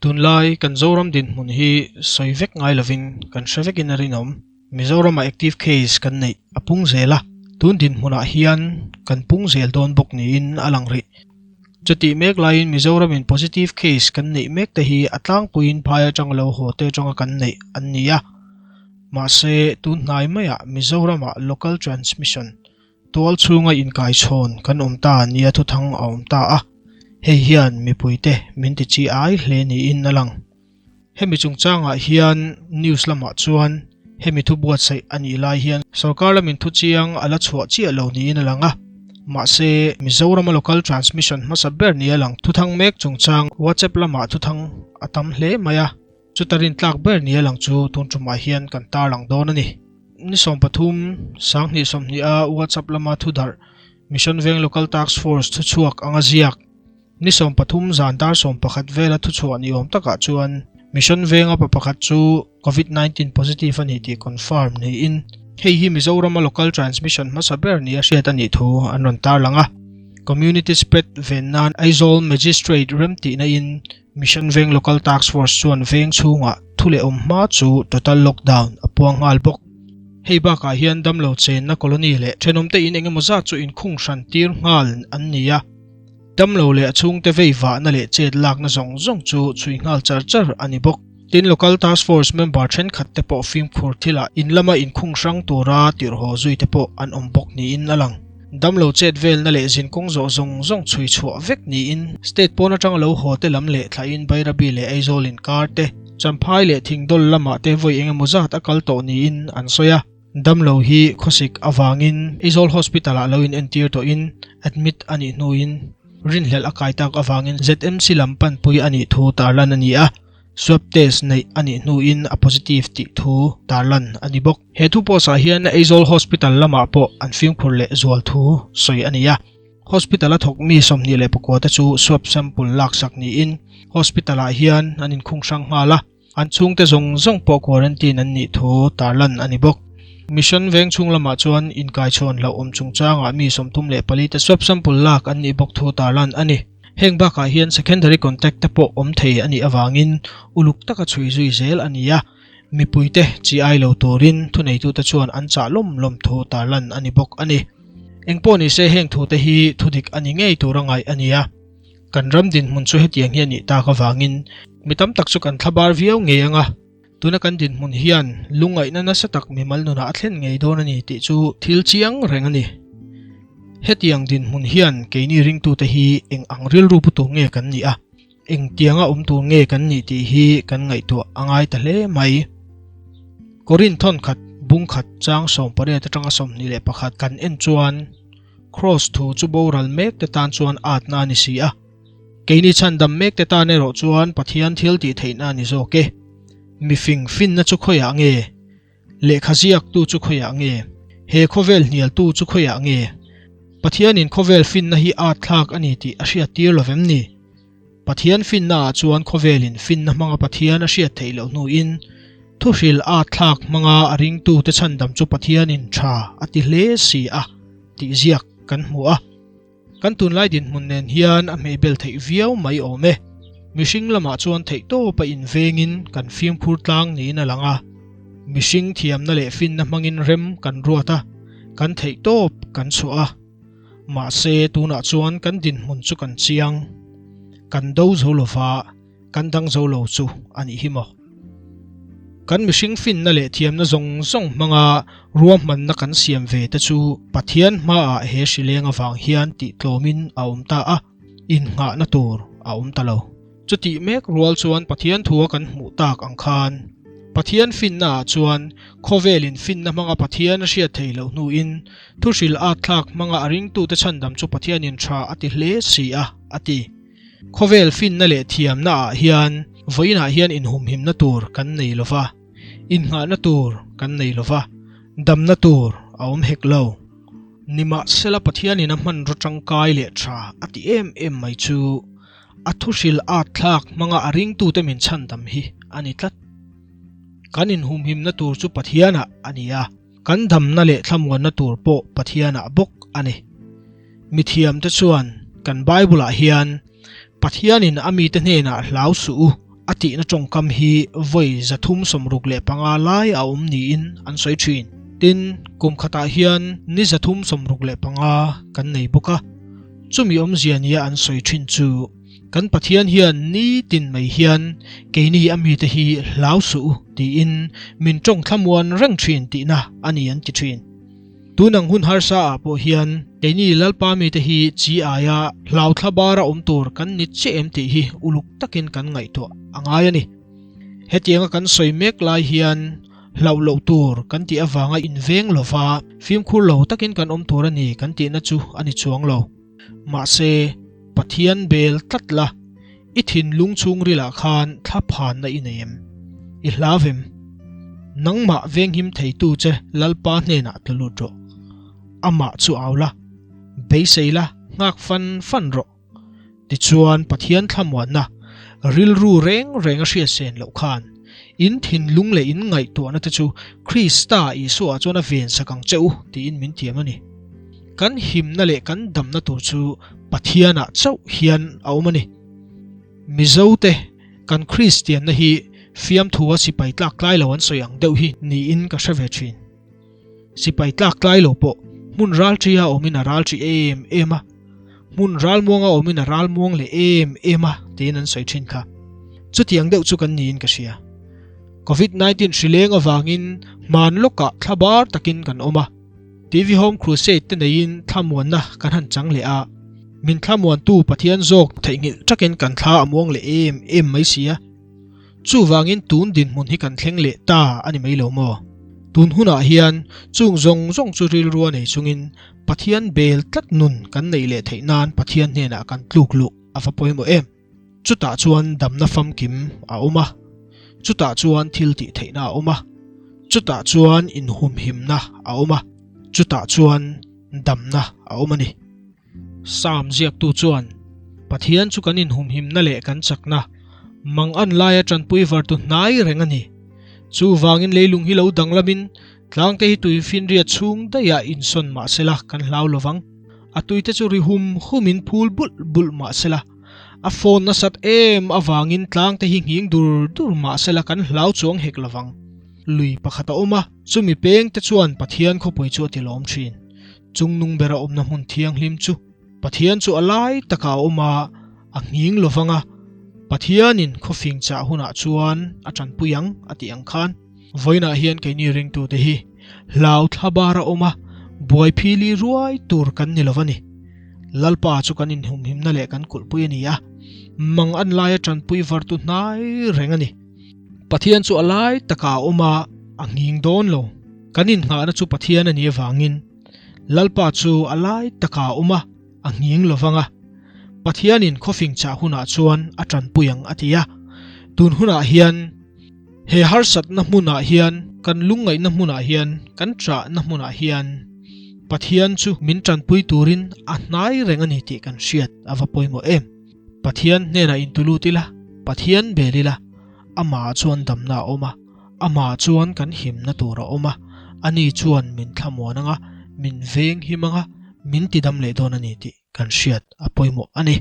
Tunlai kan Zoram dinhmun hi sawi vek ngai lovin kan hre vekin a rinawm. Mizoramah active case kan neih a pung zel a, tun dinhmunah hian kan pung zel dawn bawk niin a lang rih. Chutih mek laiin Mizoramin positive case kan neih mek te hi a tlangpuiin phai atanga lo haw te atanga kan neih an ni a. Mahse, tun hnai maiah Mizoramah local transmission tual chhunga inkaichhawn kan awm ta nia thuthang a awm ta a, hei hian mipuite min ti chi ai hle niin a lang. Hemi chungchangah hian news lamah chuan hemi thu buatsaih a nih lai hian sorkar lamin thu chiang a la chhuah chiah lo niin a lang a. Mahse, Mizorama local transmission hmasa ber nia lang thuthang mek chungchang WhatsApp lamah thuthang a tam hle mai a, chuta rintlak ber nia lang chu tun tumah hian kan tarlang dawn a ni. Ni 13, 20 20 a WhatsApp lama thudarh Mission Veng Local Task Force thuchhuak anga ziak Ni 13 zan dar 11 vela thuchhuah ni awm takah chuan Mission Venga pa pakhat chu Covid 19 positive a ni tih confirm niin hei hi Mizorama local transmission hmasa ber nia hriat a nih thu an rawn tarlang a. Community spread ven nan Aizawl Magistrate remtihna in Mission Veng Local Task Force chuan veng chhungah thu leh awm hma chu total lockdown a puang nghal bawk. Hei bakah hian damlo chenna colony leh thenawmte in engemaw zat chu inkhung hran tir nghal an ni a. Damlo leh a chhungte vei vahna leh chet lakna zawng zawng chu chhui nghal char char a ni bawk. Tin, Local Task Force member thenkhat te pawh fimkhur thilah in lama inkhung hrang tura tirh haw zui te pawh an awm bawk niin a lang. Damlo chet velna leh zinkawng zawh zawng zawng chhui chhuah vek niin state pawn atanga lo haw te lam leh thlahin Bairabi leh Aizawl inkar te, Champhai leh Thingdawl lamah te vawi engemaw zat a kal tawh niin an sawi a. Damlo hi khawsik avangin Aizawl Hospital-ah lo inentir tawhin admit a nih hnuin rinhlelh a kai tak avangin ZMC lam panpui a nih thu tarlan a ni a, swab test neih a nih hnuin a positive tih thu tarlan a ni bawk. He thu post-ah hian Aizawl Hospital lamah pawh an fimkhur leh zual thu sawi a ni a. Hospital-a thawk mi 24 te chu swab sample laksak niin Hospital-ah hian an inkhung hrang nghal a. An chhungte zawng zawng pawh quarantine an nih thu tarlan a ni bawk. Mission veng chhung lamah chuan inkaichhawn hlauhawm chungchangah mi 34 te swab sample lak an nih bawk thu tarlan a ni. Heng bakah hian secondary contact te pawh awm thei a nih avangin uluk taka chhui zui zel a ni a, mipuite chi ai lo turin thuneitute chuan an chah lawm lawm thu tarlan a ni bawk a ni. Engpawh nise heng thute hi thudik a ni ngei tura ngaih a ni a. Kan ram dinhmun chu hetiang hi a nih tak avangin mi tam tak chu kan thlabar viau ngei ang a, tuna kan dinhmun hian lungngaihna nasa tak mimal nunah a thlen ngei dawn a ni tih chu thil chiang reng a ni. Hetiang dinhmun hian keini ringtute hi eng ang rilru pu tur nge kan nih a, engtianga awm tur nge kan nih tih hi kan ngaihtuah a ngai ta hle mai. Korinth thawnkhat bungkhat chang 18 atanga 21 kan en chuan, Kraws thu chu boral mek te tan chuan atna a ni si a, keini chhandam mek te tan erawh chuan Pathian thil tih theihna a ni zawk e. Mifing finna chu khawiah nge? Lehkha ziaktu chu khawiah nge? He khawvel hnialtu chu khawiah nge? Pathianin khawvel finna hi at thlak a ni tih a hriattir lo vem ni? Pathian finnaah chuan khawvelin finna hmanga Pathian a hriat theih loh hnuin thuhril at thlak hmanga a ringtute chhandam chu Pathianin tha a ti hle si a tih ziak kan hmu a. Kan tunlai dinhmun nen hian a hmehbel theih viau mai awm e. Mihring lamah chuan theihtawpa invengin kan fimkhur tlang niin a lang a. Mihring thiamna leh finna hmangin rem kan ruat a, kan theihtawp kan chhuah a. Mahse, tunah chuan kan dinhmun chu kan chiang. Kan do zo lova, kan dang zo lo chu a nih hi maw? Kan mihring finna leh thiamna zawng zawng hmanga ruahmanna kan siam ve te chu Pathian hmaah he hrileng avang hian tihtlawmin a awm ta a, innghahna tur a awm ta lo. Chutih mek rual chuan Pathian thua kan hmuh tak ang khan, Pathian finnaah chuan khawvelin finna hmanga Pathian a hriat theih loh hnuin thuhril at thlak hmanga a ringtute chhandam chu Pathianin tha a ti hle si a, a ti. Khawvel finna leh thiamnaah hian vawiinah hian inhumhimna tur kan nei lo va, innghahna tur kan nei lo va, damna tur a awm hek lo. Nimahsela Pathianin a hmanraw tangkai leh tha a ti em em mai chu A thuhril at thlak hmanga a ringtute min chhandam hi a ni tlat. Kan inhumhimna tur chu Pathianah a ni a, kan damna leh thlamuanna tur pawh Pathianah bawk a ni. Mithiamte chuan kan Bible-ah hian Pathianin a mite hnenah hlau suh u a tihna tawngkam hi vawi 365 lai a awm niin an sawi thin. Tin, kum khatah hian ni 365 kan nei bawk a, chumi awmzia nia an sawi thin chu kan Pathian hian nitin mai hian keini a mite hi hlau suh u tiin min tawng thlamuan reng thin tihna a ni an ti thin. Tun ang hun harsa ah pawh hian keini Lalpa mite hi chi aia hlau thla bara awm tur kan ni chiah em tih hi uluk takin kan ngaihtuah a ngai a ni. Hetianga kan sawi mek lai hian hlauh loh tur kan tih avanga inveng lova fimkhur lo takin kan awm tur a ni kan tihna chu a ni chuang lo. Mahse, Pathian bel tlat la, I thinlung chhungrilah khan thla phanna i nei em? I hlau em? Nangmah venghim theitu che Lalpa hnenah tla lut rawh. Amah chu au la, beisei la, nghak fan fan rawh. Tichuan Pathian thlamuanna rilru reng reng a hriatsen loh khan in thinlung leh in ngaihtuahna te chu Krista Isua chuan a vensak ang che u tiin min tiam a ni. Kan himna leh kan damna tur chu Pathianah chauh hian a awm a ni. Mizote kan Kristianna hi fiamthua sipai tlak tlai lo an sawi ang deuh hi niin ka hre ve thin. Sipai tlak tlai lo pawh hmun ralṭia awmin a ralṭi em em a, hmun ralmuanga awmin a ralmuang leh em em a tiin an sawi thin kha. Chutiang deuh chu kan niin ka hria. Covid 19 hrileng avangin hman lawkah thlabar takin kan awm a. TV Home Crusade te neiin thlamuanna kan han chang leh a, min thlamuantu Pathian zawk theihnghilh takin kan thla a muang leh em em mai si a. Chuvangin tun dinhmun hi kan thleng leh ta a ni mai lo maw? Tun hunah hian chung zawng zawng chu rilru a nei chungin Pathian bel tlat nun kan neih leh theih nan Pathian hnenah kan tluk luh a va pawimawh em? Chutah chuan damna famkim a awm a, chutah chuan thil tih theihna a awm a, chutah chuan inhumhimna a awm a, chutah chuan damna a awm a ni. Psalm ziaktu chuan, Pathian chu kan inhumhimna leh kan chakna, mangan laia tanpui vartu hnai reng a ni. Chuvangin leilung hi lo danglamin tlangte hi tuifinriat chhung daihah insawn mah sela kan hlau lovang. A tuite chu ri hum humin phul bulh bulh mah sela, A phone nasat em avangin tlangte hi nghing dur dur mah sela kan hlau chuang hek lovang. Lui pakhat a awm a, chumi pengte chuan Pathian khawpui chu a ti lawm thin. Chungnung bera awmna hmun thianghlim chu Pathian chu a lai takah a awm a, a nghing lovang a, Pathianin khawfing chah hunah chuan a tanpui ang a tih ang khan. Vawiinah hian keini ringtute hi hlau thla bar a awm a, buai phili ruai tur kan ni lo va ni. Lalpa chu kan inhumhimna leh kan kulhpui a ni a, mang an laia tanpui vartu hnai reng a ni. Pathian chu a lai takah a awm a, a nghing dawn lo. Kan innghahna chu Pathian a nih avangin Lalpa chu a lai takah a awm a, a nghing lo vang a. Pathianin khawfing chah hunah chuan a tanpui ang a ti a. Tun hunah hian he harsatna hmunah hian, kan lungngaihna hmunah hian, kan ṭahna hmunah hian Pathian chu min tanpui turin a hnai reng a ni tih kan hriat a va pawimawh em. Pathian hnenah intulut ila, Pathian bel ila, amah chuan damna a awm a, amah chuan kan himna tur a awm a, ani chuan min thlamuan anga, min venghim anga, min tidam leh dawn a ni tih kan hriat a pawimawh a ni.